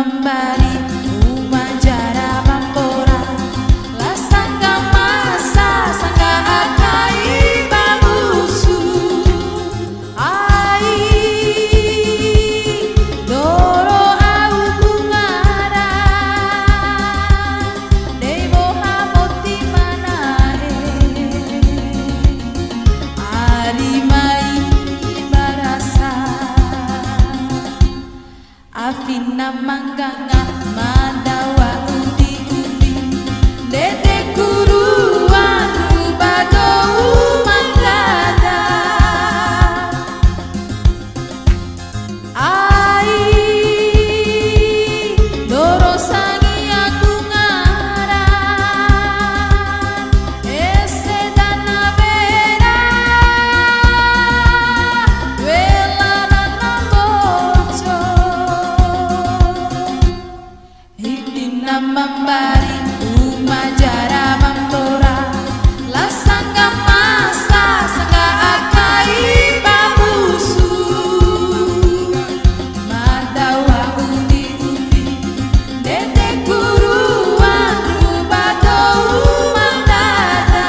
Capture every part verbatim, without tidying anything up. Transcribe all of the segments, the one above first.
Mbari uma jara ma mpora, la sangga masa sangga akai ba busu. Ai, doro au ku ngara, dei woha moti ma na'e, ari mai ba rasa. Afina ma ngganga ma dawa udi-udi, ndede ku ruan ruba dou ma nggada. Ai, doro sangi aku ngara, ese dana wera, wela dana mbojo. Hidina ma mbari uma jara ma mpora, la sangga masa sangga akai ba busu. Ma dawa udi-udi, ndede ku ruan ruba dou ma nggada.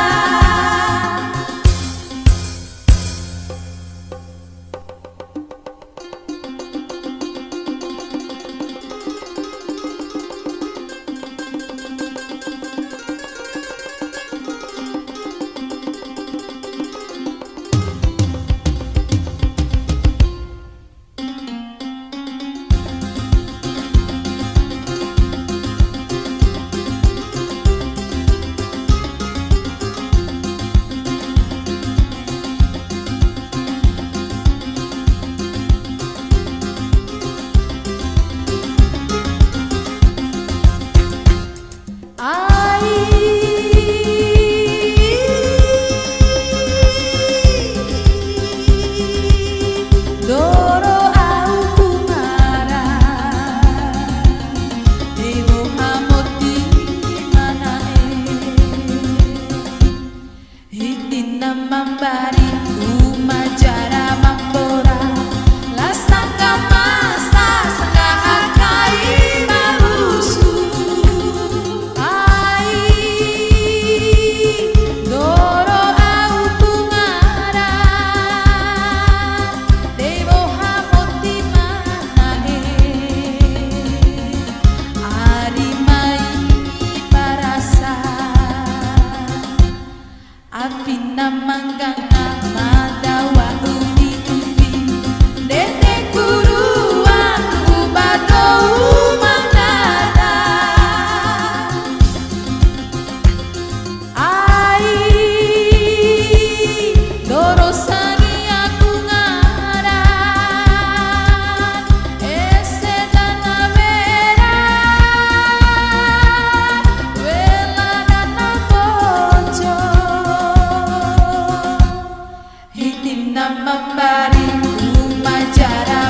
Ai, doro au ku ngara, dei woha moti ma na'e. Hidina ma mbari uma jara ma mpora, la sangga masa sangga akai ba busu. Ai, doro au ku ngara, dei woha moti ma na'e, ari mai ba rasa. Afina ma ngganga ma dawa udi-udi, ndede ku ruan ruba dou ma nggada. Ai, doro sangi aku ngara, ese dana wera, wela dana mbojo. Hidina ma mbari uma jara